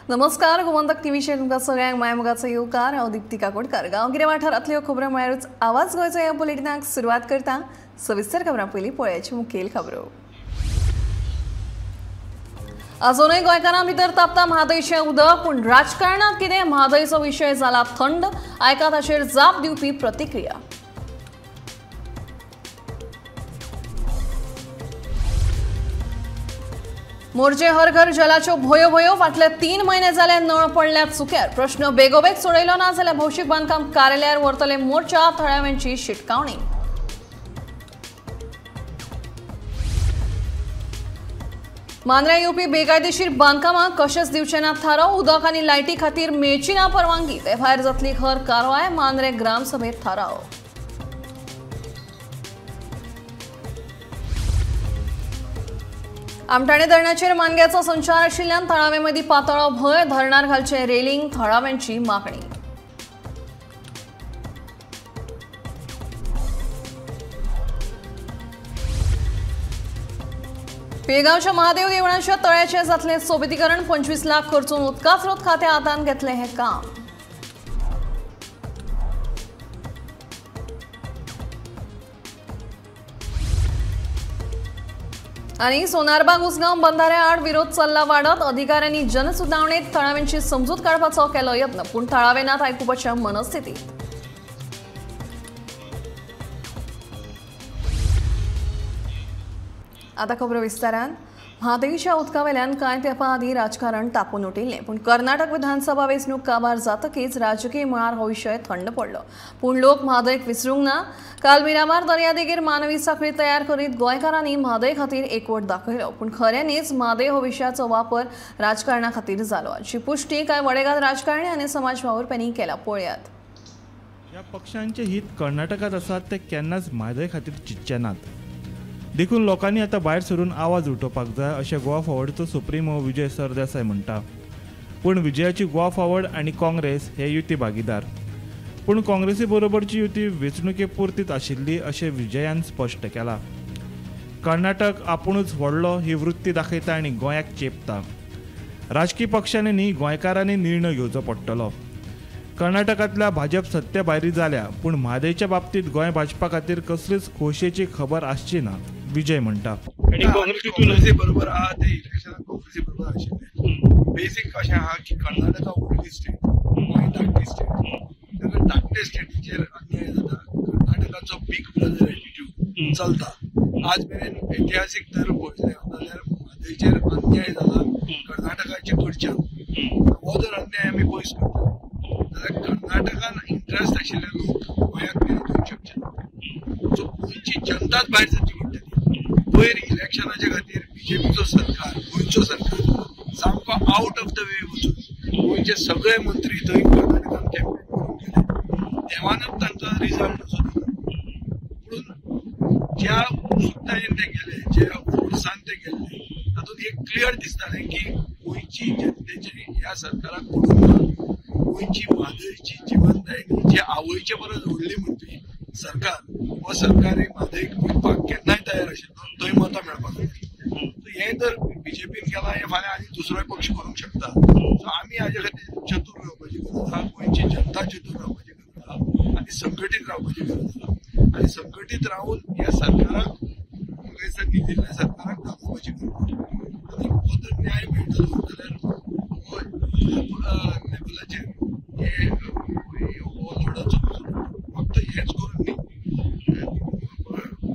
नमस्कार, गोमंतक टीव्हीचेर तुमकां सगळ्यांक मायमोगाचो येवकार. हांव दीप्ती काकोडकर. गांवगिऱ्या वाठारांतल्यो खबरो म्हळ्यारूच आवाज गोंयचो ह्या बुलेटिनाक सुरवात करता. सविस्तर खबरां पयलीं पळयाची मुखेल खबरो. अजूनय गोंयकारां भितर तापता म्हादयचें उदक, पूण राजकारणांत कितें म्हादयचो विशय जाला थंड. आयकात ताचेर जाप दिवपी प्रतिक्रिया. मोरजे हर घर जलाच्यो भोयो भोयो. फाटले 3 म्हयने जाले नळ पडल्यात सुक्यार. प्रश्न बेगोबेग सोडयलो ना जाल्यार भौशीक बांदकाम कार्यालयार व्हरतले मोर्चा. थळाव्यांची शिटकावणी. मांद्र्या येवपी बेकायदेशीर बांदकामां कशेंच दिवचे ना थाराव. उदक आनी लायटी खातीर मेळची ना परवानगी. ते भायर जातली खर कारवाय. मांद्रे ग्रामसभेत थाराव. आमठाणे धरणाचेर मानग्याचो संचार आशिल्ल्यान थळावे मदीं पातळो भंय. धरणार घालचें रेलिंग. थळाव्यांची मागणी. पिळगांवच्या महादेव देवळाच्या तळ्याचें जातलें सोबितीकरण. 25 लाख खर्चून उदका स्रोत खात्या हातांत घेतलें हें काम. आनी सोनारबाग उसगांव बंधाऱ्या आड विरोध चल्ला वाडत. अधिकाऱ्यांनी जनसुनावणेत थळाव्यांची समजूत काडपाचो केलो यत्न, पूण थळावे नात आयकुपाच्या मनस्थितीत. आता खबरो विस्तारान. म्हादयच्या उदका वेल्यान कांय तेंपा आदीं राजकारण तापून उठिल्लें, पूण कर्नाटक विधानसभा वेंचणूक काबार जातकीच राजकीय मळार हो विशय थंड पडलो. पूण लोक म्हादयक विसरूंक ना. काल मिरामार दर्यादेगेर मानवी साखळी तयार करीत गोंयकारांनी म्हादय खातीर एकवट दाखयलो, पूण खऱ्यांनीच म्हादय हो विशयाचो वापर राजकारणा खातीर जालो हाची पुष्टी कांय वडेगार राजकारणी आनी समाज वावुरप्यांनी केला. पळयात. ज्या पक्षांचे हित कर्नाटकांत आसात ते केन्नाच म्हादय खातीर चिंतचे नात, देखून लोकांनी आतां भायर सरून आवाज उठोवपाक जाय अशें गोवा फॉरवर्डचो सुप्रीमो विजय सरदेसाय म्हणटा. पूण विजयाची गोवा फॉरवर्ड आनी काँग्रेस हे युती भागीदार, पूण काँग्रेसी बरोबरची युती वेंचणुके पुरतीच आशिल्ली अशें विजयान स्पश्ट केलां. कर्नाटक आपुणूच व्हडलो ही वृत्ती दाखयता आनी गोंयाक चेपता. राजकी पक्षांनी न्ही गोंयकारांनी निर्णय घेवचो पडटलो. कर्नाटकांतल्या भाजप सत्ते भायरी जाल्या, पूण म्हादयच्या बाबतींत गोंय भाजपा खातीर कसलीच खोशयेची खबर आसची ना, विजय म्हणटा. काँग्रेसी बरोबर आहा ते इलेक्शनाक काँग्रेसी बरोबर आशिल्ले. बेसीक अशें आहा की कर्नाटका व्हडली स्टेट, गोंय धाकटी स्टेट. तेन्ना धाकटे स्टेटीचेर अन्याय जाता. कर्नाटकाचो बीग ब्रदर एटिट्यूड चलता. आज मेरेन इतिहासीक जर पळयलें जाल्यार म्हादयचेर अन्याय जाला कर्नाटकाचे कडच्यान. हो जर अन्याय आमी पयस करतले जाल्यार कर्नाटकान इंट्रस्ट आशिल्ले लोक गोंयाक मेरेन येवंक शकचे ना. सो गोंयची जनताच भायर सरची पडटली. पयर इलेक्शनाच्या खातीर बीजेपीचो सरकार, गोंयचो सरकार सामको आउट ऑफ the वे वचून गोंयचे सगळे मंत्री थंय कर्नाटकान कॅम्पेन करूंक गेले. देवानच तांकां रिजल्ट असो दिलो. पूण ज्या उत्सुकतायेन ते गेले, ज्या फोर्सान ते गेल्ले, तातूंत एक क्लियर दिसतालें की गोंयची जनतेचे ह्या सरकाराक पडूंक ना. गोंयची म्हादयची जिवनदायिनी जी आवयचे परस व्हडली म्हणपी सरकार, हो सरकार म्हादयक विकपाक केन्नाय तयार आशिल्लो, थंय मतां मेळपाक जाय. हें जर बीजेपीन केलां, हें फाल्यां आनी दुसरोय पक्ष करूंक शकता. सो आमी हाजे खातीर चतूर रावपाची गरज आहा, गोंयची जनता चतूर रावपाची गरज आहा आनी संघटीत रावपाची गरज आहा. आनी संघटीत रावन ह्या सरकाराक, म्हाका दिसता निधिल्ल्या सरकाराक दाखोवपाची गरज आहा. आनी हो जर न्याय मेळटलो जाल्यार हो लेवलाचेर हे हो लढो चलचो. फक्त हेंच करून न्ही,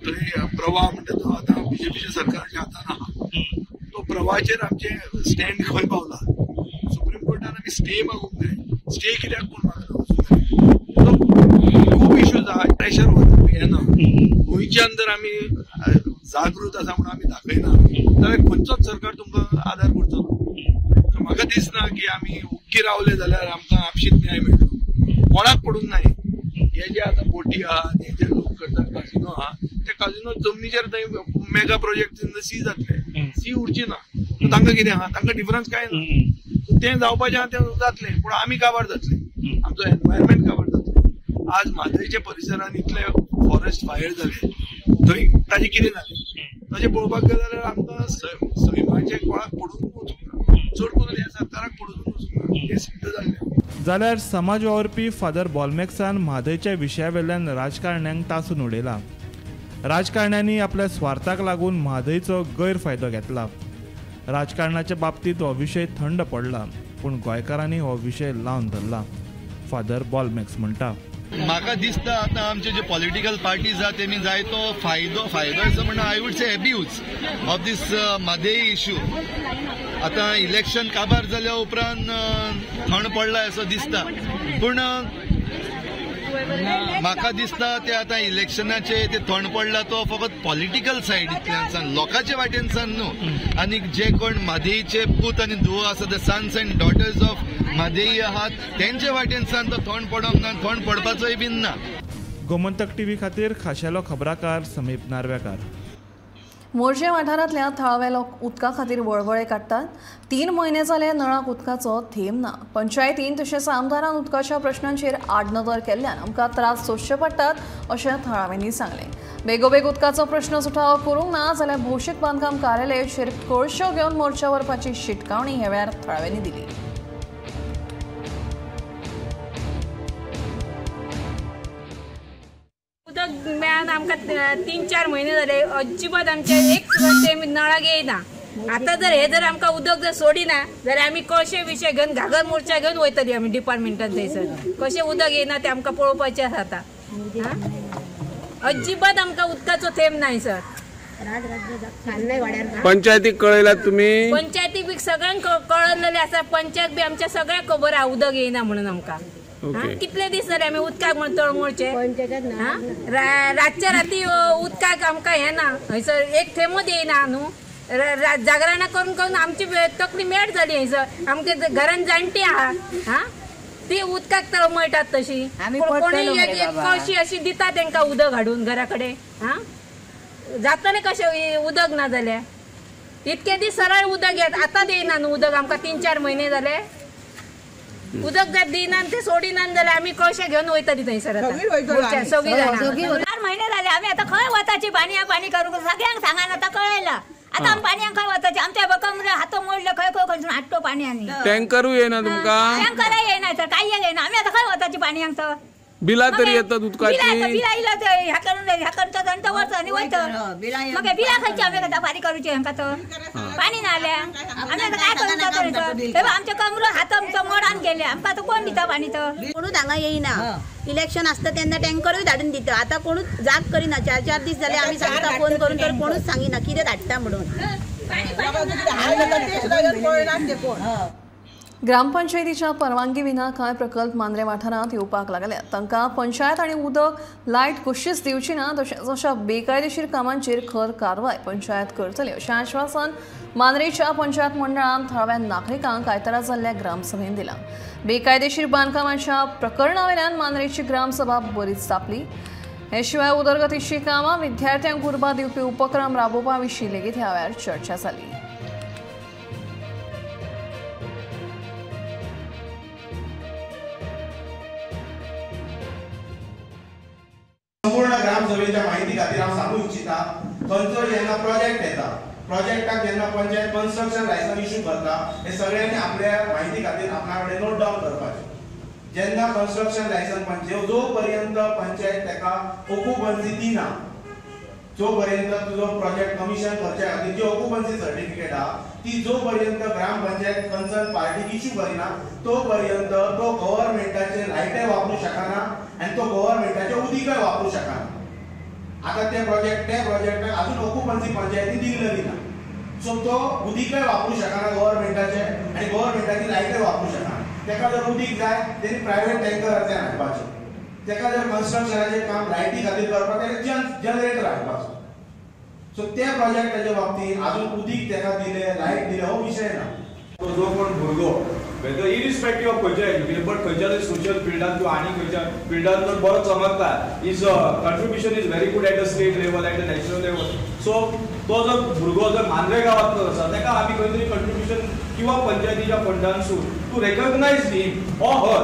थंय प्रवाह म्हणटा तो आतां बीजेपीच्या सरकाराच्या हातान आहा. तो प्रवाहाचेर आमचें स्टँड खंय पावला. सुप्रीम कोर्टान आमी स्टे मागूंक जाय. स्टे कित्याक कोण मागना? खूब इश्यूज आहा. प्रेशर येना. गोंयच्यान जर आमी जागृत आसा म्हणून आमी दाखयना जाल्यार खंयचोच सरकार तुमकां आदार करचो ना. म्हाका दिसना की आमी ओग्गी रावले जाल्यार आमकां आपशीच न्याय मेळटलो. कोणाक पडूंक ना. हे जे आतां बोटी आहा, हे जे लोक करतात काजिनो आहा, ते काजिनो जमनीचेर थंय मेगा प्रोजेक्ट सी जातले, सी उरची ना. तांकां कितें आहा, तांकां डिफरन्स कांय ना. तें जावपाचें आहा तें जातलें, पूण आमी काबार जातले, आमचो एनवायरमेंट काबार जातलो. आज म्हादयच्या परिसरान इतले फॉरेस्ट फायर जाले, थंय ताजें कितें जालें ताजें पळोवपाक गेलें जाल्यार आमकां सैमाचें कोणाक पडूंक वचूंक ना. चड करून ह्या सरकाराक पडून वचूंक ना हें सिद्ध जाल्लें. जाल्यार समाज वावुरपी फादर बॉलमॅक्सान म्हादयच्या विशया वेल्यान राजकारण्यांक तासून उडयला. राजकारण्यांनी आपल्या स्वार्थाक लागून म्हादयचो गैरफायदो घेतला. राजकारणाच्या बाबतींत हो विशय थंड पडला, पूण गोंयकारांनी हो विशय लावन धरला. फादर बॉलमॅक्स म्हणटा, म्हाका दिसता आतां आमचे जे पॉलिटिकल पार्टीज आहा तेमी जायतो फायदो असो म्हणटा, I would say abuse of this Mhadei issue. आतां इलेक्शन काबार जाल्या उपरांत थंड पडला असो दिसता, पूण म्हाका दिसता ते आतां इलेक्शनाचे ते थंड पडला तो फकत पॉलिटिकल सायडींतल्यान, लोकांचे वाटेनसान न्हू. आनी जे कोण म्हादईचे पूत आनी धुवो आसा, the sons and daughters of Mhadei आहात, तेंचे वाटेनसान तो थंड पडोंक ना, थंड पडपाचोय बीन ना. गोमंतक टीव्ही खातीर खाशेलो खबराकार समीप नार्वेकार. मोरजे वाठारांतल्या थळाव्या लोक उदका खातीर वळवळे काडटात. 3 म्हयने जाले नळाक उदकाचो थेंब ना. पंचायतीन तशेंच आमदारान उदकाच्या प्रश्नांचेर आडनदर केल्ल्यान आमकां त्रास सोंसचे पडटात अशें थळाव्यांनी सांगलें. बेगोबेग उदकाचो प्रश्न सुटावो करूंक ना जाल्यार भौशीक बांदकाम कार्यालयाचेर कळश्यो घेवन मोर्चा व्हरपाची शिटकावणी ह्या वेळार थळाव्यांनी दिली. उदक मेळना आमकां 3-4 म्हयने जाले, अजिबात आमचे एक तें नळाक येयना. आतां जर हे जर आमकां उदक जर सोडिना जाल्यार आमी कशे विशय घेवन घागर मोर्चा घेवन वयतली आमी डिपार्टमेंटान थंयसर. कशें उदक येयना तें आमकां पळोवपाचें आसा आतां. अजिबात आमकां उदकाचो थेंब ना सर. पंचायतीक कळयलात तुमी? पंचायतीक बी सगळ्यांक कळयलेलें आसा. पंचायत बी आमच्या सगळ्याक खबर आसा उदक येयना म्हणून आमकां. कितले दीस जाले आमी उदकाक म्हण तळमळचे. रातच्या राती उदकाक आमकां हें ना, हयसर एक थेंबूच येयना न्हू. जागरणां करून करून आमची तकली मेट जाली हयसर. आमच्या घरान जाणटी आहा, हा ती उदकाक तळमळटात तशी. कोणूय एक कळशी अशी दिता तेंकां उदक हाडून घरा कडेन. हा जातलें कशें उदक ना जाल्यार? इतके दीस सरळ उदक येत, आतां येयना न्हू उदक आमकां 3-4 म्हयने जाले. उदक जर दिना ते सोडिना जाल्यार आमी कळशे घेवन वयतली थंयसर. सगळीं जाणां 4 म्हयने जाले आमी आतां खंय वताची पाणी पाणी करूंक सगळ्यांक सांगान आतां कळयलां. आतां आमी पाणयाक खंय वताची? आमच्या बकम हातो मोडले, खंय खंय खंयसून हाडटो पाणी. आनी टँकरूय येना तुमकां? टँकरूय येना सर, कांय येना. आमी आतां खंय वताची पाणयाक? तर बिलां तरी येतात उदकाची? बिलां इलो ह्या करून ह्या करता आनी तो वच आनी वयता. मगीर बिलां खंयची आमी आतां फारीक करूची हांकां? तर पाणी ना जाल्यार आमी आतां काय करूं? आमच्या कमरो हात आमचो मोडान गेले, आमकां आतां कोण दिता पाणी? तर कोणूच हांगा येयना. इलेक्शन आसता तेन्ना टँकरूय धाडून दिता, आतां कोणूच जाग करिना. 4-4 दीस जाले आमी सांगता फोन करून, तर कोणूच सांगिना कितें धाडटा म्हणून. ग्रामपंचायतीच्या परवानगी विना कांय प्रकल्प मांद्रे वाठारांत येवपाक लागल्यात. तांकां पंचायत आनी उदक लायट कशीच दिवची ना, तशेंच अशा बेकायदेशीर कामांचेर खर कारवाय पंचायत करतली अशें आश्वासन मांद्रेच्या पंचायत मंडळान थळाव्या नागरिकांक आयतारा जाल्ल्या ग्रामसभेन दिलां. बेकायदेशीर बांदकामाच्या प्रकरणावेल्यान मांद्रेची ग्रामसभा बरीच तापली. हे शिवाय उदरगतीची कामां, विद्यार्थ्यांक उर्बा दिवपी उपक्रम राबोवपा विशीं लेगीत ह्या वेळार चर्चा जाली. संपूर्ण ग्रामसभेच्या माहिती खातीर हांव सांगू इच्छिता, खंयचो जेन्ना प्रोजेक्ट येता, प्रोजेक्टाक जेन्ना पंचायत कन्स्ट्रक्शन लायसन्स इश्यू करता, हे सगळ्यांनी आपल्या माहिती खातीर आपणा कडेन नोट डावन करपाचें. जेन्ना कन्स्ट्रक्शन लायसन्स पंचायत जो पर्यंत पंचायत ताका ऑक्युपन्सी दिना, जो पर्यंत तुजो प्रोजेक्ट कमिशन करच्या खातीर जी ऑक्युपन्सी सर्टिफिकेट आहा ती जो पर्यंत ग्राम पंचायत कन्सर्न पार्टीक इश्यू करिना तो पर्यंत तो गव्हर्मेंटाचे लायटय वापरूं शकना आनी तो गव्हर्मेंटाचे उदीकय वापरूं शकना. आतां ते प्रोजेक्ट त्या प्रोजेक्टाक अजून ऑक्युपन्सी पंचायती दिल्ली ना, सो तो उदीकय वापरूं शकना गव्हर्मेंटाचे आनी गव्हर्मेंटाची लायटय वापरूं शकना. ताका जर उदीक जाय तेणी प्रायवेट टँकरांतल्यान हाडपाचें, ताका जर कन्स्ट्रक्शनाचें काम लायटी खातीर करपाक ताका जनरेटर हाडपाचो. सो त्या प्रोजेक्टाच्या बाबतींत अजून उदीक ताका दिलें लायट दिलें हो विशय ना. जो कोण भुरगो वेदर इरिस्पेक्टीव ऑफ खंयच्या एज्युकेशन बट खंयच्या तरी सोशल फिल्डान किंवा आनी खंयच्या फिल्डान जर बरो चमकता, his contribution is very good at the state level, at the national level. So तो जर भुरगो जर मांद्रे गांवांतलो आसा ताका आमी खंय तरी कंट्रिब्युशन किंवा पंचायतीच्या फंडांसून to recognise him or her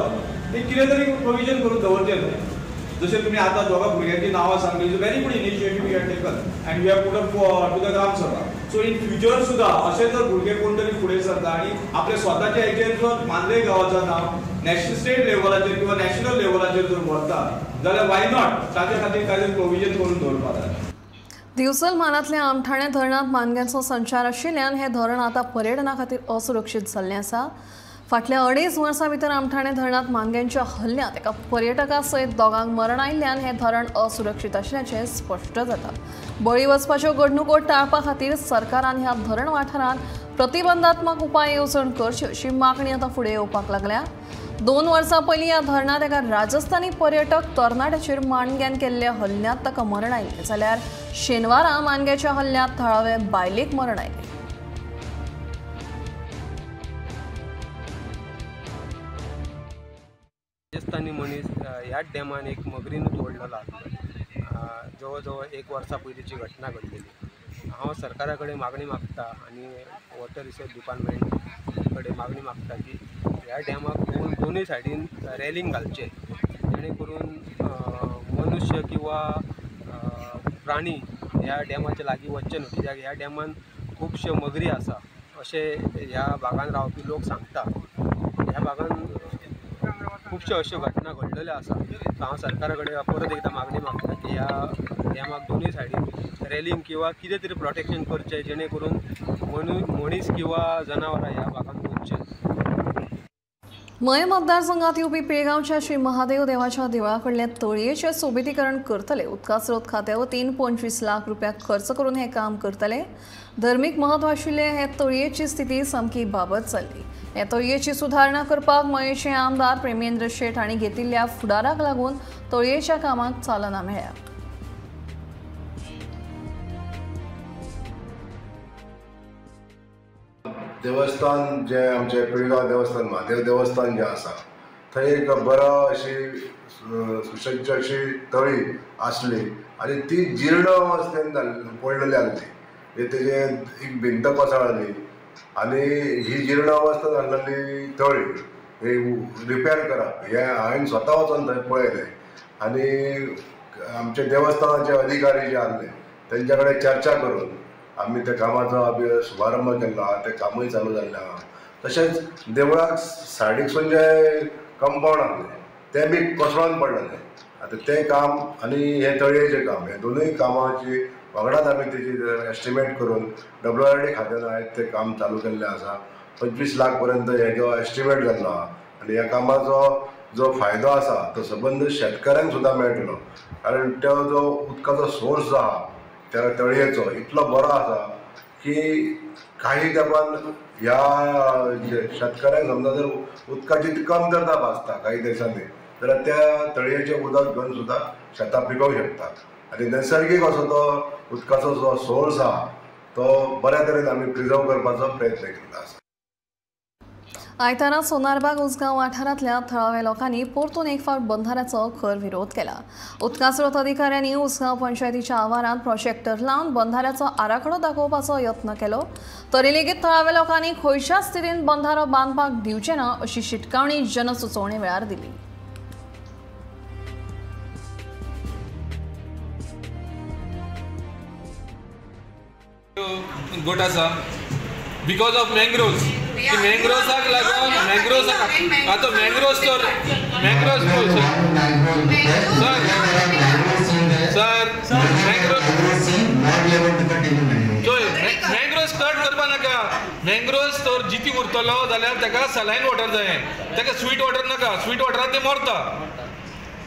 ते कितें तरी प्रोविजन करून दवरचें न्हय. जशें तुमी आतां दोगां भुरग्यांची नांवां सांगली, is very good initiative you have taken and you have put up to the Gram Sabha. So in future सुद्दां अशें जर भुरगे कोण तरी फुडें सरता आनी आपल्या स्वताच्या हेचेर जर मांद्रे गांवाचो नांव नॅशनल स्टेट लेवलाचेर किंवा नॅशनल लेवलाचेर जर व्हरता जाल्यार why not ताचे खातीर कांय प्रोविजन करून दवरपाक जाय. दिवचल म्हालांतल्या आमठाणे धरणांत मानग्यांचो संचार आशिल्ल्यान हें धरण आतां पर्यटना खातीर असुरक्षीत जाल्लें आसा. फाटल्या 2.5 वर्सां भितर आमठाणे धरणांत मानग्यांच्या हल्ल्यांत एका पर्यटका सयत दोगांक मरण आयिल्ल्यान हें धरण असुरक्षीत आशिल्ल्याचें स्पश्ट जाता. बळी वचपाच्यो घडणुको टाळपा खातीर सरकारान ह्या धरण वाठारांत प्रतिबंधात्मक उपाय येवजण करची अशी मागणी आतां फुडें येवपाक लागल्या. 2 वर्सां पयलीं ह्या धरणांत एका राजस्थानी पर्यटक तरणाट्याचेर मानग्यान केल्ल्या हल्ल्यांत ताका मरण आयिल्लें, जाल्यार शेनवारा मानग्याच्या हल्ल्यांत थळावे बायलेक मरण आयलें. राजस्थानी मनीस ह्याच डॅमान एक मगरीनूच ओडलेलो आसलो. जवळ जवळ 1 वर्सा पयलींची घटना घडलेली. हांव सरकारा कडेन मागणी मागता आनी वॉटर रिसोर्स डिपार्टमेंट कडेन मागणी मागता की ह्या डॅमाक दोनूय सायडीन रेलिंग घालचें, जेणे करून मनुष्य किंवा प्राणी ह्या डॅमाच्या लागीं वचचे न्हू, कित्याक ह्या डॅमान खुबश्यो मगरी आसा अशें ह्या भागान रावपी लोक सांगता. ह्या भागान खुबश्यो अश्यो घटना घडलेल्यो आसा. सो हांव सरकारा कडेन परत एकदां मागणी मागता की ह्या डॅमाक दोनूय सायडीन रेलिंग किंवा कितें तरी प्रोटेक्शन करचें, जेणे करून मनीस किंवा जनावरां ह्या भागान वचचें. मये मतदारसंघात येवपी पिळगांवच्या श्री महादेव देवाच्या देवळा कडल्या तळयेचें सोबितीकरण करतले. उदका स्रोत खात्या वतीन 25 लाख रुपया खर्च करून हें काम करतले. धर्मीक म्हत्व आशिल्ले हे तळयेची स्थिती सामकी बाबत जाल्ली. हे तळयेची सुदारणा करपाक मयेचे आमदार प्रेमेंद्र शेट हांणी घेतिल्ल्या फुडाराक लागून तळयेच्या कामाक चालना मेळ्ळ्या. देवस्थान जे आमचे पिळगांव देवस्थान महादेव देवस्थान जे आसा थंय एक बरो अशी सुसज्ज अशी तळी आसली आनी ती जीर्ण अवस्थेन पडलेली आसली. तेजे एक भिंत कोसळ्ळी आनी ही जीर्ण अवस्था जाल्ली तळी रिपेर करप हें हांवें स्वता वचोन थंय पळयलें आनी आमचे देवस्थानाचे अधिकारी जे आसले तेंच्या कडेन चर्चा करून आमी त्या कामाचो शुभारंभ केल्लो आहा. तें कामूय चालू जाल्लें आहा. तशेंच देवळाक सायडीकसून जे कंपावंड आसलें तें बी कोसळोन पडलेलें. आतां तें काम आनी हें तळयेचें काम हे दोनूय कामाची वांगडाच आमी तेजी एस्टिमेट करून WRD खात्यान आयज तें काम चालू केल्लें आसा. 25 लाख पर्यंत हेजो एस्टिमेट जाल्लो आहा आनी ह्या कामाचो जो फायदो आसा तो सबंद शेतकऱ्यांक सुद्दां मेळटलो, कारण तो जो उदकाचो सोर्स जो आहा त्या तळयेचो इतलो बरो आसा की काही तेंपान ह्या शेतकऱ्यांक समजा जर उदकाची कमतरता भासता काही दिसांनी जाल्यार त्या तळयेचें उदक घेवन सुद्दां शेतां पिकोवंक शकता आनी नैसर्गीक असो तो उदकाचो जो सोर्स आहा तो बऱ्या तरेन आमी प्रिजर्व करपाचो प्रयत्न केल्लो आसा. आयतारा सोनारबाग उसगांव वाठारांतल्या थळाव्या लोकांनी परतून एक फावट बंधाऱ्याचो खर विरोध केला. उदका स्रोत अधिकाऱ्यांनी उसगांव पंचायतीच्या आवारांत प्रोजेक्टर लावन बंधाऱ्याचो आराखडो दाखोवपाचो यत्न केलो, तरी लेगीत थळाव्या लोकांनी खंयच्याच स्थितीन बंधारो बांदपाक दिवचे ना अशी शिटकावणी जनसुचोवणे वेळार दिली. गोट आसा because of mangroves. मँग्रोव्साक लागून मँग्रोव्साक आतां मँग्रोव्स तर मँग्रोव्स सर सर मँग्रोव्स चोय मँग्रोव्स कट करपा नाका. मँग्रोव्स तर जिती उरतलो जाल्यार ताका सलायन वॉटर जाय, ताका स्वीट वॉटर नाका. स्वीट वॉटरान ते मरता,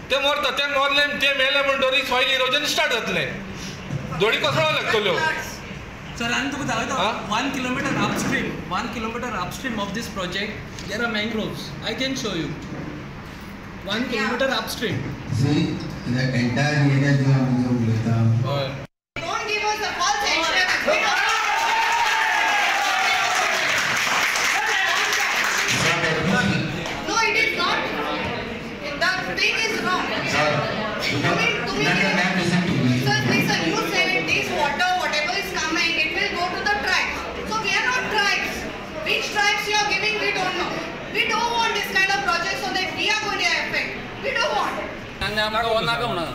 ते मरता, ते मरले ते मेले म्हणटरी सॉयल इरोजन स्टार्ट जातलें, Dodi कोसळो लागतल्यो. Sir, I am to 1 kilometer upstream, 1 kilometer upstream of this project, there are mangroves. I can show you. 1 kilometer upstream. See, the entire area जो आमी जो उलयता. Don't give us a false assurance. No, it is not. The thing is wrong. Sir, listen, you said this water, whatever is coming, it will go to the tribes. So we are not tribes. Which tribes you are giving, we don't know. We don't want this kind of project so that we are going to affect. We don't want. आनी आमकां हो नाका म्हणून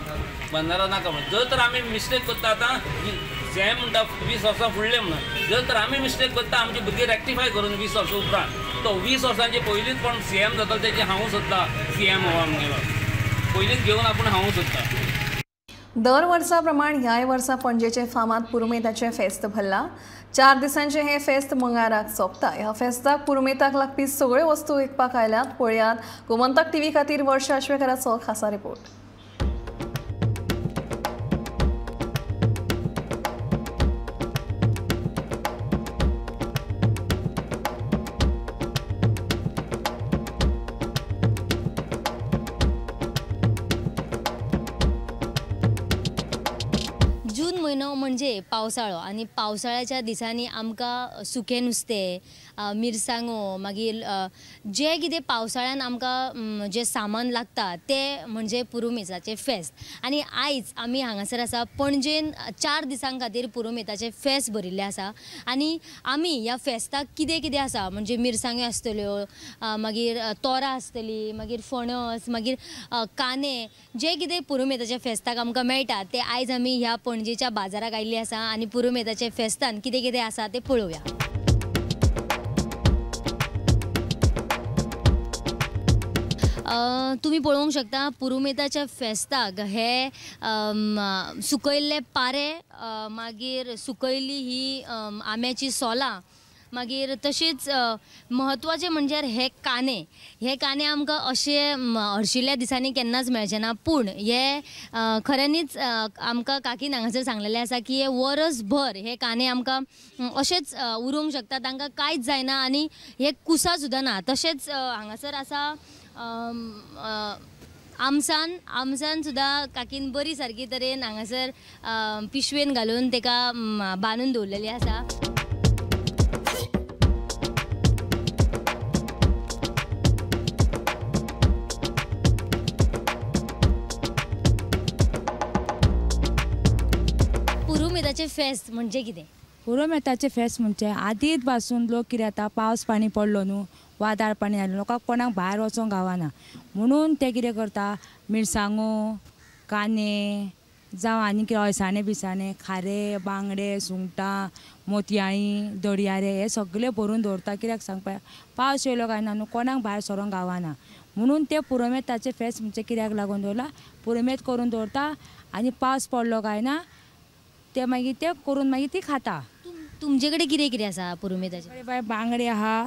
बंधारो नाका म्हणून जर तर आमी मिस्टेक करता आतां जे म्हणटा 20 वर्सां फुडले म्हणून जर तर आमी मिस्टेक करता आमची भुरगीं रेक्टिफाय करून 20 वर्सां उपरांत तो 20 वर्सांचे पयलींच कोण सीएम जातलो तेजें हांव सोदता सीएम हो आमगेलो पयलींच घेवन आपूण हांव सोदता. दर वर्सा प्रमाण ह्याय वर्सा पणजेचे फामाद पुरुमेताचें फेस्त भरलां. 4 दिसांचें हें फेस्त मंगळाराक सोंपता. ह्या फेस्ताक पुरुमेताक लागपी सगळ्यो वस्तू विकपाक आयल्यात. पळयात गोमंतक टीव्ही खातीर वर्षा आश्वेकराचो खासा रिपोर्ट. म्हयनो म्हणजे पावसाळो आनी पावसाळ्याच्या दिसांनी आमकां सुकें नुस्तें, मिरसांगो, मागीर जें कितें पावसाळ्यान आमकां जें सामान लागता तें म्हणजे पुरुमेताचें फेस्त. आनी आयज आमी हांगासर आसा पणजेन 4 दिसां खातीर पुरुमेताचें फेस्त भरिल्लें आसा आनी आमी ह्या फेस्ताक कितें कितें आसा म्हणजे मिरसांग्यो आसतल्यो, मागीर तोरां आसतली, मागीर फणस, मागीर कांदे, जें कितें पुरुमेताच्या फेस्ताक आमकां मेळटा तें आयज आमी ह्या पणजेच्या बाजाराक आयिल्ली आसा आनी पुरुमेताच्या फेस्तान कितें कितें आसा तें पळोवया. तुमी पळोवंक शकता पुरुमेताच्या फेस्ताक हे सुकयल्ले पारे, मागीर सुकयल्ली ही आंब्याची सोलां, मागीर तशीच म्हत्वाचें म्हणजे हे कांदे. हे कांदे आमकां अशे हरशिल्ल्या दिसांनी केन्नाच मेळचे ना, पूण हे खऱ्यांनीच आमकां काकीन हांगासर सांगलेलें आसा की हे वरसभर हे कांदे आमकां अशेच उरूंक शकता, तांकां कांयच जायना आनी हे कुसां सुद्दां ना. तशेंच हांगासर आसा आमसान, आमसान सुद्दां काकीन बरी सारकी तरेन हांगासर पिशवेन घालून ताका बांदून दवरलेली आसा. पुरुमेताचें फेस्त म्हणजे कितें? पुरुमेताचें फेस्त म्हणजे आदींच पासून लोक कितें जाता, पावस पाणी पडलो न्हू, वादळ पाणी आयलें, लोकांक कोणाक भायर वचोंक गावना म्हणून ते कितें करता, मिरसांगो, कांदे जावं आनी कितें अळसाणे बिसाणे, खारे, बांगडे, सुंगटां, मोतयाळी, दर्यारे हे सगळे भरून दवरता. कित्याक सांगपा, पावस येयलो काय ना न्हू कोणाक भायर सरोंक गावना म्हणून ते पुरुमेताचें फेस्त म्हणजे कित्याक लागून दवरला, पुरुमेत करून दवरता आनी पावस पडलो काय ना ते मागीर ते करून मागीर ती खाता. तुमचे कडेन कितें कितें आसा पुरुमेताचें? बाय बांगडे आहा,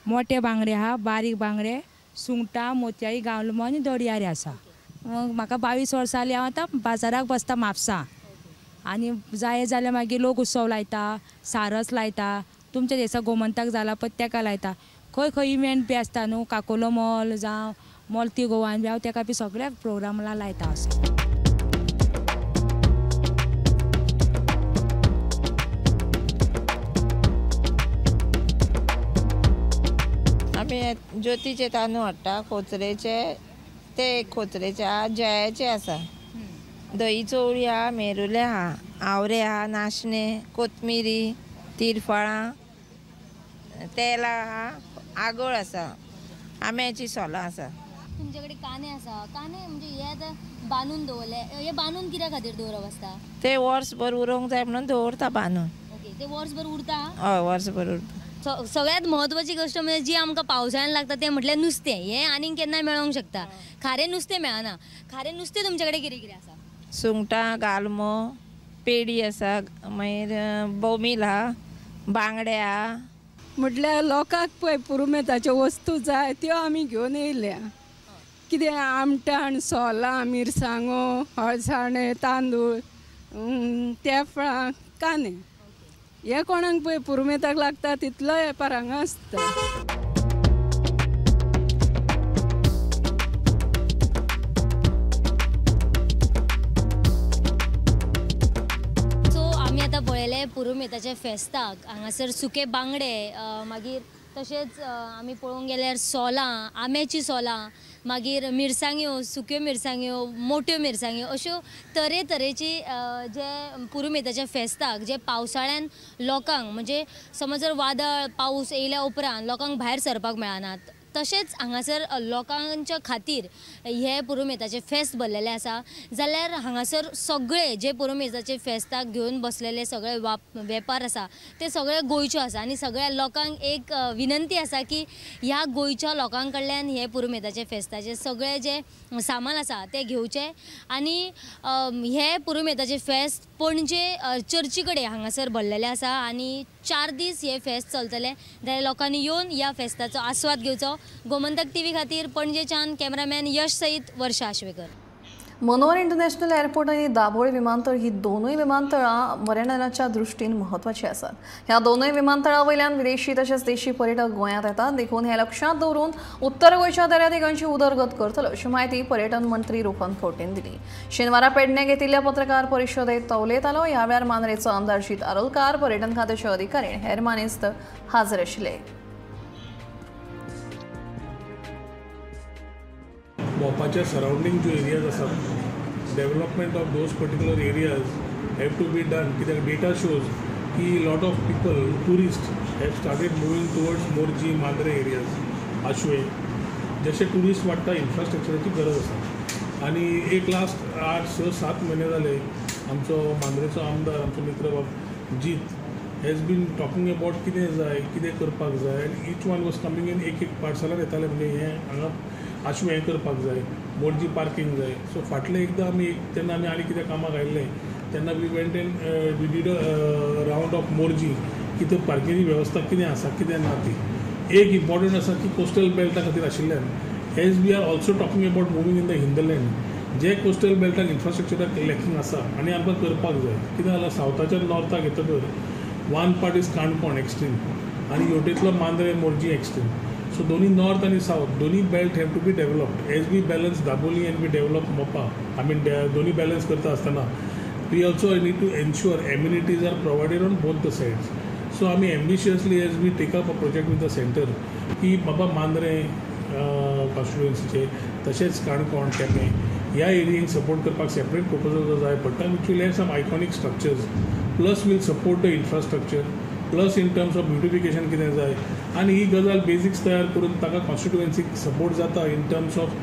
मोटे बांगडे आहा, बारीक बांगडे, सुंगटां, मोतयाळी, गांवलमो आनी दर्यारे आसा. म्हाका 22 वर्सां जालीं हांव आतां बाजाराक बसता म्हापसा आनी जाय जाल्यार मागीर लोक उत्सव लायता, सारस लायता, तुमच्या दिसा गोमंताक जाला पळय तेका लायता. खंय खंय इव्हेंट बी आसता न्हू, काकोलो मॉल जावं मोल्ती गोवान बी हांव तेका बी सगळ्या प्रोग्रामाक लायता असो. आमी ज्योतीचे तांदूळ हाडटा, कोचरेचे, ते एक कोचरेचे आहा, जयाचे आसा, दही चवळी आहा, मेरुले आहा, आवरे आहा, नाशणे, कोथमिरी, तिरफळां, तेलां आहा, आगोळ आसा, आंब्याची सोलां आसा. तुमचे कडेन कांदे आसा, कांदे म्हणजे हे आतां बांदून दवरले, हे बांदून कित्या खातीर दवरप आसता? ते वर्सभर उरोंक जाय म्हणून दवरता बांदून. ओके, ते वर्सभर उरता? हय, वर्सभर उरता. सगळ्यात म्हत्वाची गोष्ट म्हणजे जी आमकां पावसाळ्यान लागता तें म्हटल्यार नुस्तें. हें आनीक केन्नाय मेळोंक शकता, खारें नुस्तें मेळना. खारें नुस्तें तुमचे कडेन कितें कितें आसा? सुंगटां, गालमो, पेडी आसा, मागीर बोमील आहा, बांगडे आहा. म्हटल्यार लोकांक पळय पुरुमेताच्यो वस्तू जाय त्यो आमी घेवन येयल्या. कितें आमटाण, सोलां, मिरसांगो, हळसाणे, तांदूळ, तेफळां, कांदे, हे कोणाक पळय पुरुमेताक लागता तितलो वेपार हांगा आसता. सो आमी आतां पळयलें पुरुमेताच्या फेस्ताक हांगासर सुके बांगडे, मागीर तशेंच आमी पळोवंक गेल्यार सोलां, आंब्याचीं सोलां, मागीर मिरसांग्यो, सुक्यो मिरसांग्यो, मोट्यो मिरसांग्यो, अश्यो तरेतरेची जे पुरुमेताच्या फेस्ताक जे पावसाळ्यान लोकांक म्हणजे समज जर वादळ पावस येयल्या उपरांत लोकांक भायर सरपाक मेळना तशेंच हांगासर लोकांच्या खातीर हे पुरुमेताचे फेस्त भरलेले आसा. जाल्यार हांगासर सगळे जे पुरुमेताचे फेस्ताक घेवन बसलेले सगळे वेपार आसा ते सगळे गोंयचे आसा आनी सगळ्या लोकांक एक विनंती आसा की ह्या गोंयच्या लोकां कडल्यान हे पुरुमेताचे फेस्ताचे सगळे जे सामान आसा ते घेवचे आनी हे पुरुमेताचे फेस्त पणजे चर्ची कडेन हांगासर भरलेले आसा आनी 4 दीस हे फेस्त चलतले. जाल्यार लोकांनी येवन ह्या फेस्ताचो आस्वाद घेवचो. गोमंतक टीव्ही खातीर पणजेच्यान कॅमेरामॅन यश सहित वर्षा आश्वेकर. मनोहर इंटरनॅशनल एअरपोर्ट आनी दाबोळी विमानतळ ही दोनूय विमानतळां पर्यटनाच्या दृश्टीन म्हत्वाची आसात. ह्या दोनूय विमानतळां वयल्यान विदेशी तशेंच देशी पर्यटक गोंयांत येतात, देखून हें लक्षांत दवरून उत्तर गोंयच्या दर्यादेगांची उदरगत करतलो अशी म्हायती पर्यटन मंत्री रोहन खंवटेन दिली. शेनवारा पेडणे घेतिल्ल्या पत्रकार परिशदेत तो उलयतालो. ह्या वेळार मांद्रेचो आमदार जीत आरोलकार, पर्यटन खात्याचे अधिकारी, हेर मानेस्त हाजीर आशिल्ले. मोपाच्या सरावंडींग ज्यो एरियाज आसात, development of those particular areas have to be done. कित्याक डेटा शोज की lot of people, tourist have started moving towards Morjim, Mandrem areas, Ashwem. जशे ट्युरिस्ट वाडटा इन्फ्रास्ट्रक्चराची गरज आसा. आनी एक लास्ट 8, 6, 7 म्हयने जाले आमचो मांद्रेचो आमदार आमचो मित्र बाब Jeet has been talking about कितें जाय, कितें करपाक जाय, आनी each one was coming in एक एक पार्सलार येताले, म्हणजे हें हांगा आशवें हें करपाक जाय, मोरजी पार्किंग जाय. सो फाटलें एकदां आमी तेन्ना आमी आनी कितें कामाक आयिल्ले तेन्ना we went and we did a round of Morjim की थंय पार्किंग वेवस्था कितें आसा कितें ना ती. एक इम्पॉर्टंट आसा की कोस्टल बेल्टा खातीर आशिल्ल्यान as we are also talking about moving in the hinterland, J coastal बेल्टाक इन्फ्रास्ट्रक्चराक लॅकिंग आसा आनी आमकां करपाक जाय. कितें जालां सावथाच्यान नॉर्थाक येतकर one part is Canacona extreme आनी हेवटेंतलो मांद्रे मोरजी एक्स्ट्रीम. सो दोन्ही नॉर्थ आनी सावथ दोन्ही belt have to be developed. As we balance Dabolim and we develop Mopa, I mean दोन्ही बॅलन्स करता आसतना we also need to ensure amenities are provided on both the sides. So आमी ambitiously as we take up a project with the centre की बाबा मांद्रें कॉन्स्टिट्युएन्सीचे तशेंच काणकोण, केपें ह्या एरियेंक support करपाक separate proposal जाय पडटा, which will have some iconic structures, plus will support the infrastructure, plus in terms of beautification कितें जाय. आनी ही गजाल बेजिक्स तयार करून ताका कॉन्स्टिट्युएन्सीक सपोर्ट जाता in terms of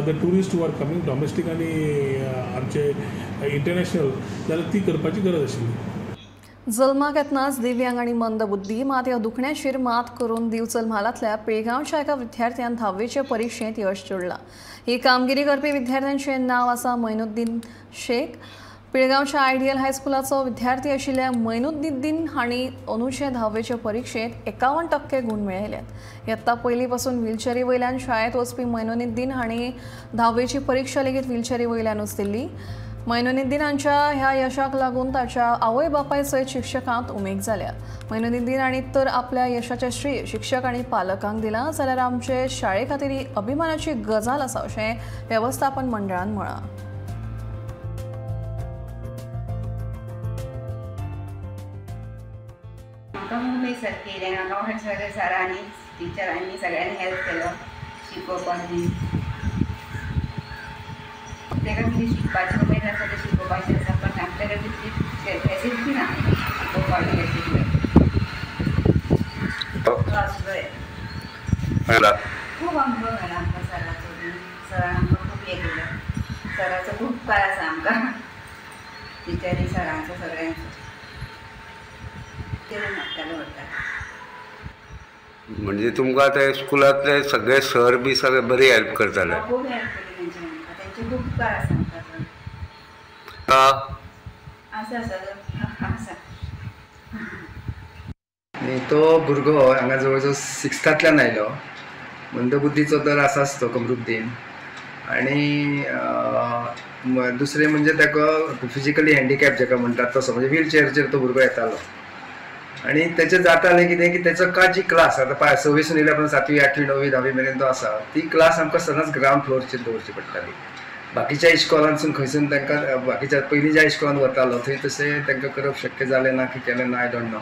the tourist who are coming domestic आनी आमचे इंटरनॅशनल, जाल्यार ती करपाची गरज आशिल्ली. जल्माक येतनाच दिव्यांग आनी मंदबुद्धी मात ह्या दुखण्याचेर मात करून दिवचल म्हालांतल्या पिळगांवच्या एका विद्यार्थ्यान 10वेचे परिक्षेंत यश जोडलां. ही कामगिरी करपी विद्यार्थ्यांचें नांव आसा मैनुद्दीन शेख. पिळगांवच्या आयडियल हायस्कुलाचो विद्यार्थी आशिल्ल्या मैनुद्दीन हांणी अंदूचे 10वेचे परिक्षेंत 51% गूण मेळयल्यात. यत्ता पयलीं पासून व्हीलचेरी वयल्यान शाळेंत वचपी मैनुद्दीन हांणी 10वेची परिक्षा लेगीत व्हीलचेरी वयल्यानूच दिल्ली. मैनुद्दीन हांच्या ह्या यशाक लागून ताच्या आवय बापाय सयत शिक्षकांत उमेद जाल्या. मैनुद्दीन हांणी तर आपल्या यशाचें श्रेय शिक्षक आनी पालकांक दिलां, जाल्यार आमचे शाळे खातीर ही अभिमानाची गजाल आसा अशें वेवस्थापन मंडळान म्हळां. म्हाका उमेद सारकी येयली आनी म्हाका सगळ्या सरांनी टिचरांनी सगळ्यांनी हेल्प केलो शिकोवपाक बी. ताका कितें शिकपाची उमेद आसा तें शिकोवपाचें आसा, पण आपल्याकडे तितली फॅसिलिटी ना शिकोवपाक बी. खूब अनुभव मेळ्ळा आमकां सराचो बी. सरान आमकां खूब हें केलें, सराचो खूब उपकार आसा आमकां, टिचरी सरांचो सगळ्यांचो. म्हणजे तुमकां ते स्कुलांतले सगळे सर बी सगळे बरी हेल्प करताले? खूब हेल्प केली तेंच्यानी आमकां, तेंचे खूब उपकार आसा आमकां. आसा आसा. तो भुरगो हांगा जवळ जवळ 6थांतल्यान आयलो. मंदबुद्धीचो तर आसाच तो कमरुद्दीन, आनी दुसरें म्हणजे ताका फिजिकली हँडिकॅप जेका म्हणटात तसो, म्हणजे व्हीलचेअरचेर तो भुरगो येतालो. आनी तेचें जातालें कितें की तेचो का जी क्लास आतां पळय 6वीसून येयल्या पण 7वी, 8वी, 9वी, 10वी मेरेन तो आसा, ती क्लास आमकां सदांच ग्रावंड फ्लोरचेर दवरची पडटाली. बाकीच्या इश्कोलांसून खंयसून तांकां बाकीच्या पयलीं ज्या इश्कोलान वतालो थंय तशें तांकां करप शक्य जालें ना की केलें ना, I don't know.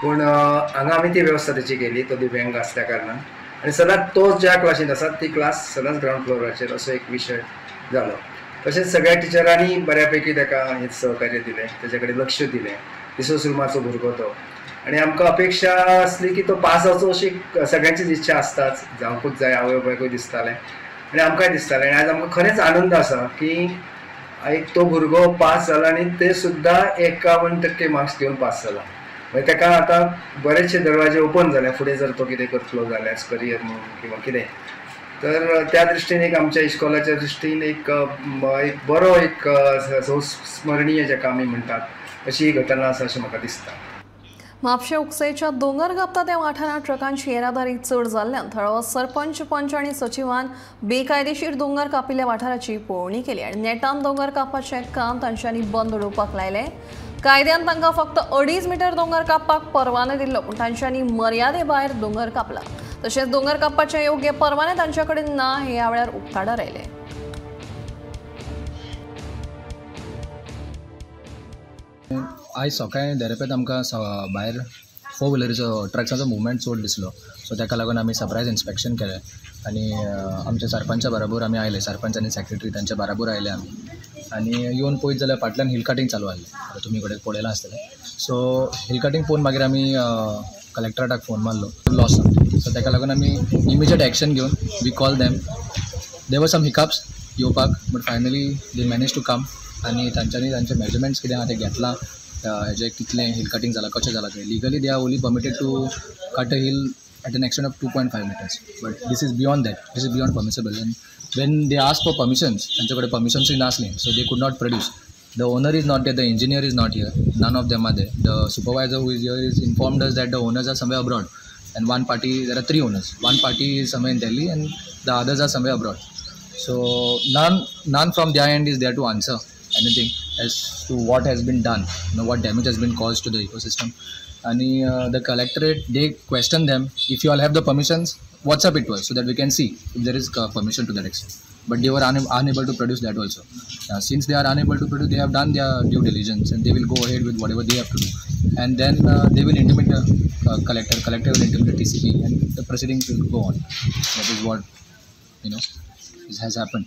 पूण हांगा आमी ती वेवस्था तेची केली, तो दिव्यांग आसल्या कारणान. आनी सदांच तो ज्या क्लासींत आसा ती क्लास सदांच ग्रावंड फ्लोराचेर, असो एक विशय जालो. तशेंच सगळ्या टिचरांनी बऱ्यापैकी ताका हें सहकार्य दिलें, तेजे कडेन लक्ष दिलें. रिसोर्स रुमाचो भुरगो तो, आनी आमकां अपेक्षा आसली की तो पास जावचो अशी सगळ्यांचीच इच्छा आसताच, जावंकूच जाय, आवय बापायकूय दिसतालें आनी आमकांय दिसतालें. आनी आज आमकां खरेंच आनंद आसा की एक तो भुरगो पास जाला आनी ते सुद्दां 51% मार्क्स घेवन पास जाला. मागीर ताका आतां बरेचशे दरवाजे ओपन जाले फुडें जर तो कितें करतलो जाल्यार करियर म्हणून किंवा कितें, तर त्या दृश्टीन एक आमच्या इस्कॉलाच्या दृश्टीन एक एक बरो एक संस्मरणीय जाका आमी म्हणटात अशी ही घटना आसा अशें म्हाका दिसता. म्हापशें उक्सेच्या दोंगर कापता त्या वाठारांत ट्रकांची येरादारी चड जाल्ल्यान थळावो सरपंच, पंच आनी सचिवान बेकायदेशीर दोंगर कापिल्ल्या वाठाराची पळोवणी केली आनी नेटान दोंगर कापपाचें काम तांच्यांनी बंद उडोवपाक लायलें. कायद्यान तांकां फक्त 2.5 मिटर दोंगर कापपाक परवानो दिल्लो, पूण तांच्यांनी मर्यादे भायर दोंगर कापला. तशेंच दोंगर कापपाचे योग्य परवाने तांचे कडेन ना हे ह्या वेळार उक्ताडार आयलें. आयज सकाळीं देरेपेत आमकां भायर फोर व्हिलरीचो ट्रक्साचो मुवमेंट चड दिसलो, सो ताका लागून आमी सरप्रायज इन्स्पेक्शन केलें आनी आमच्या सरपंचा बराबर आमी आयले, सरपंच आनी सेक्रेटरी तांच्या बराबर आयले आमी आनी येवन पळयत जाल्यार फाटल्यान हिल कटींग चालू आसलें, तुमी कडेन पळयलां आसतलें. सो हिल कटींग पळोवन मागीर आमी कलेक्टराक फोन मारलो, लॉस जाता, सो ताका लागून आमी इमिजिएट एक्शन घेवन we call them. There were some hiccups येवपाक, but finally they manage to come आनी तांच्यांनी तांचे मेजरमेंट्स कितें आहा तें घेतलां, हेजें कितलें हिल कटींग जालां, कशें जालां तें. Legally they are only permitted to cut a hill at an extent of 2.5 meters, but this is beyond that, this is beyond permissible. And when they ask for permissions, तांचे कडेन परमिशन्सूय नासलीं, so they could not produce. The owner is not there, the engineer is not here, none of them are there. The supervisor who is here is informed us that the owners are somewhere abroad, and one party, there are 3 owners, one party is somewhere in Delhi and the others are somewhere abroad. So none from their end is there to answer anything as to what has been done, you know, what damage has been caused to the ecosystem. And the collectorate, they question them, if you all have the permissions, WhatsApp it to us so that we can see if there is permission to that extent. But they were unable to produce that also. Now, since they are unable to produce, they have done their due diligence and they will go ahead with whatever they have to do. And then they will intimate the collector, collector will intimate the TCP, and the proceedings will go on. That is what, you know, has happened.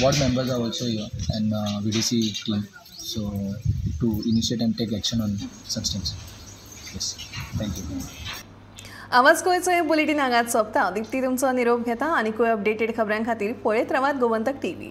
Ward members are also here and VDC team, so to initiate and take action on such things. Yes, thank you. आवाज गोंयचो हे bulletin हांगाच सोंपता. दीप्ती तुमचो निरोप घेता आनी कोय अपडेटेड खबरां खातीर पळयत रावात गोमंतक टीव्ही.